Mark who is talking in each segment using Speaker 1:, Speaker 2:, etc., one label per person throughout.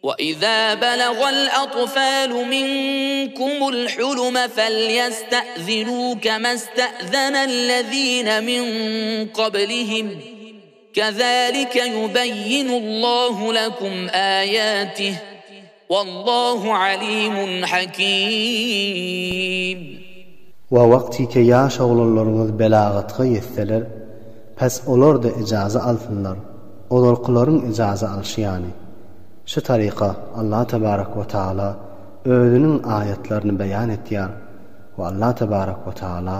Speaker 1: وإذا بلغ الأطفال منكم الحلم فليستأذنوا كما استأذن الذين من قبلهم كذلك يبين الله لكم آياته والله عليم حكيم.
Speaker 2: We wagtyke ýaş oglanlaryňyz belagatga ýetseler, pes olar-da ijaza alsynlar, ozalkylaryň ijaza alşy ýaly. Şu taryka Allah tebarek we taala özüniň aýatlaryny beýan etýär we Allah tebarek we taala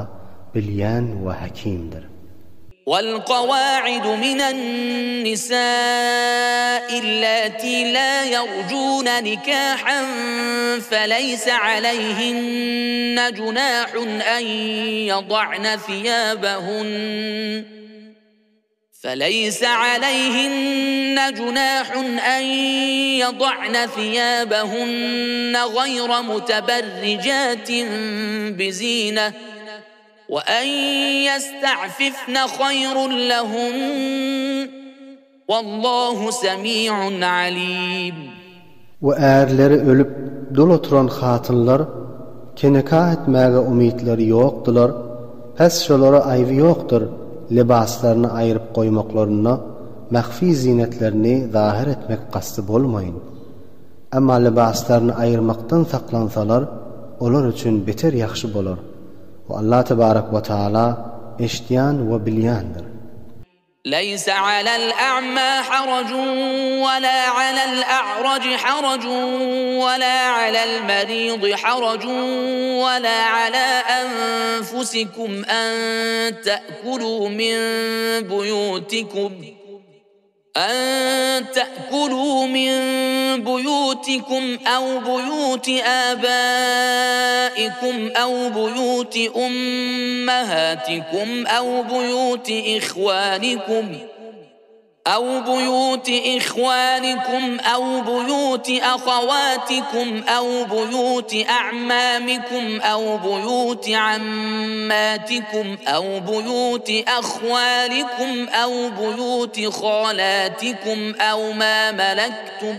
Speaker 2: bilýän we Hakimdir.
Speaker 1: Wal-gawa'idu minen-nisa'i allati la ýerjuna nikahan feleýse aleýhinne junahun en ýada'ne thiýabahun. فليس عليهن جناح أن يضعن ثيابهن غير متبرجات بزينة وأن يستعففن خير لهن والله سميع عليم.
Speaker 2: We ärleri ölüp, dul oturan hatynlar, ki nika etmäge umytlary ýokdular, pes şolara aýby ýokdur, lybaslaryny aýryp goýmaklarynda mahfi zinetlerini zahyr etmek kasdy bolmaýyn. Emma lybaslaryny aýyrmakdan saklansalar, olar üçin beter ýagşy bolar. We Allah tebarek we taala eşidýän we bilýändir.
Speaker 1: ليس على الأعمى حرج ولا على الأعرج حرج ولا على المريض حرج ولا على أنفسكم أن تأكلوا من بيوتكم أن تأكلوا من بيوتكم أو بيوت آبائكم أو بيوت أمهاتكم أو بيوت إخوانكم أو بيوت إخوانكم أو بيوت أخواتكم أو بيوت أعمامكم أو بيوت عماتكم أو بيوت أخوالكم أو بيوت خالاتكم أو ما ملكتم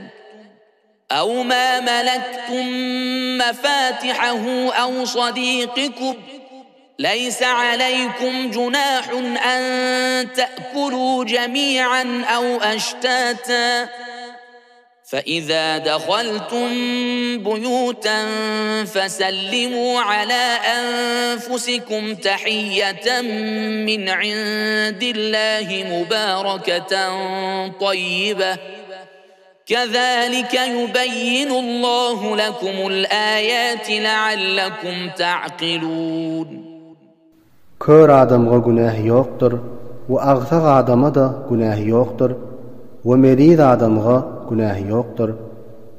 Speaker 1: أو ما ملكتم مفاتحه أو صديقكم ليس عليكم جناح أن تأكلوا جميعا أو أشتاتا فإذا دخلتم بيوتا فسلموا على أنفسكم تحية من عند الله مباركة طيبة كذلك يبين الله لكم الآيات لعلكم تعقلون.
Speaker 2: Kör adamga günäh ýokdur we agsak adama-da günäh ýokdur we meriz adamga günäh ýokdur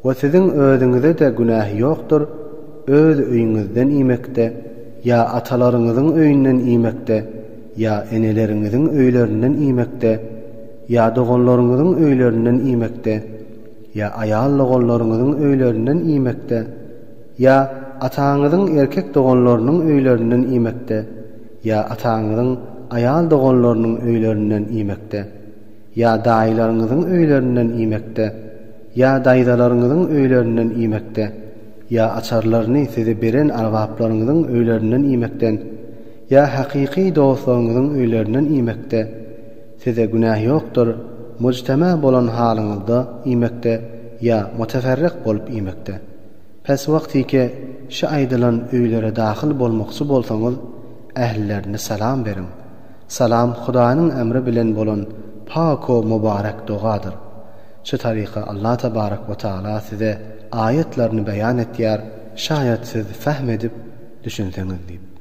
Speaker 2: we siziň özüňize-de günäh ýokdur öz öýüňizden iýmekde ýa atalaryňyzyň öýünden iýmekde ýa eneleriňiziň öýlerinden iýmekde ýa doganlaryňyzyň öýlerinden iýmekde ýa aýal doganlaryňyzyň öýlerinden iýmekde Ýa ataňyzyň erkek doganlarynyň öýlerinden iýmekde, ýa ataňyzyň aýal doganlarynyň öýlerinden iýmekde, ýa daýylaryňyzyň öýlerinden iýmekde, ýa daýzalaryňyzyň öýlerinden iýmekde, ýa açarlaryny size beren arbaplaryňyzyň öýlerinden iýmekden, ýa hakyky dostlaryňyzyň öýlerinden iýmekde size günäh ýokdur, mujtema bolan halyňyzda iýmekde ýa muteferrik bolup iýmekde. Pes wagtyke şu aýdylan öýlere dahyl bolmakçy bolsaňyz, ählilerine salam beriň. Salam Hudanyň emri bilen bolan pak-u mubarek dogadyr. Şu taryka Allah tebarek we taala size aýatlaryny beýan etýär, şaýat siz fehm edip, düşünseňiz diýip.